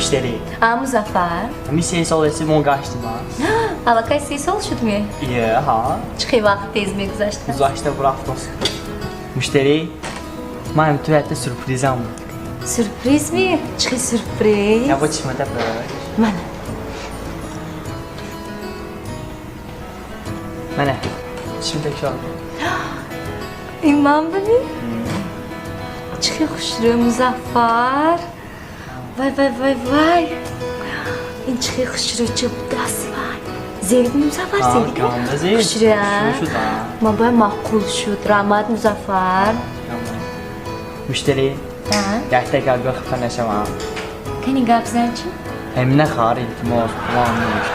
Муштарӣ. А, Музаффар. Ҳамин 3 сол эси мо гаштим. Аллакай 3 сол шуд ме? Е, ҳа. Чӣ хел вақт тез мегузашт. Гузашта бурафтос. Муштарӣ, ман ҳам ту якта сюрпризам буд. Сюрприз ми? Чӣ хел сюрприз? Я бо чишмата пӯш. Мана. Мана, чишмата кушод. Ин ман будӣ? Чӣ хел хушрӯ, Музаффар! Вай, вай, вай, вай! Ин чӣ хел хушрӯ чӣ будаст, вай! Зебидми, Музаффар, зебидми? Ганда зеб. Хушрӯ, а? Шуд, а. Ман бояд маъқул шуд. Раҳмат, Музаффар. Муштарӣ, А? якта гапга хафа нашавам. Кани, гап зан, чӣ? Ҳамина хар, илтимос, план нест.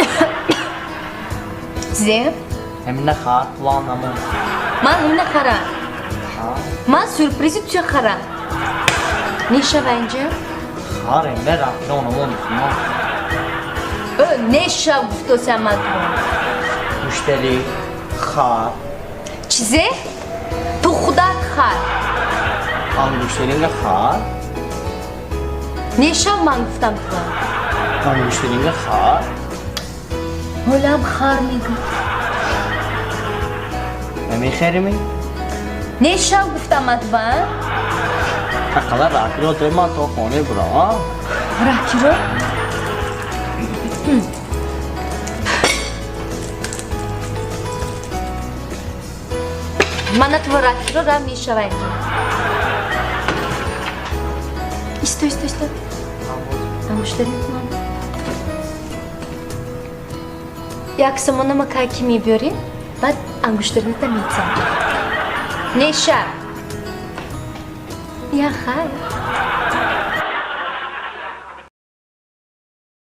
Зеб? Ҳамина хар, план намон. Ман ҳамина харам. Ман сюрпризи туя харам. Нешава инҷа? Хар, ҳамина рахиро намон, илтимос. Э, нешав гуфтосам ман туро. Муштарӣ, хар. Чизе? Ту худат хар. Ангуштаринга хар. Нешав ман гуфтам туро. Ангуштаринга хар. Ҳолам хар мегӯ. Намехарими? Нешав гуфтам ман туба. Ақалла рахиро то ман то хоне бурам. Ракиро? Мана ту ракиро рам мешава инҷа. Исто, исто, исто. Ангуштари ман. Як сомона ма кай ки мебиёрӣ, баъд ангуштарината метсам. Неша. Я хай.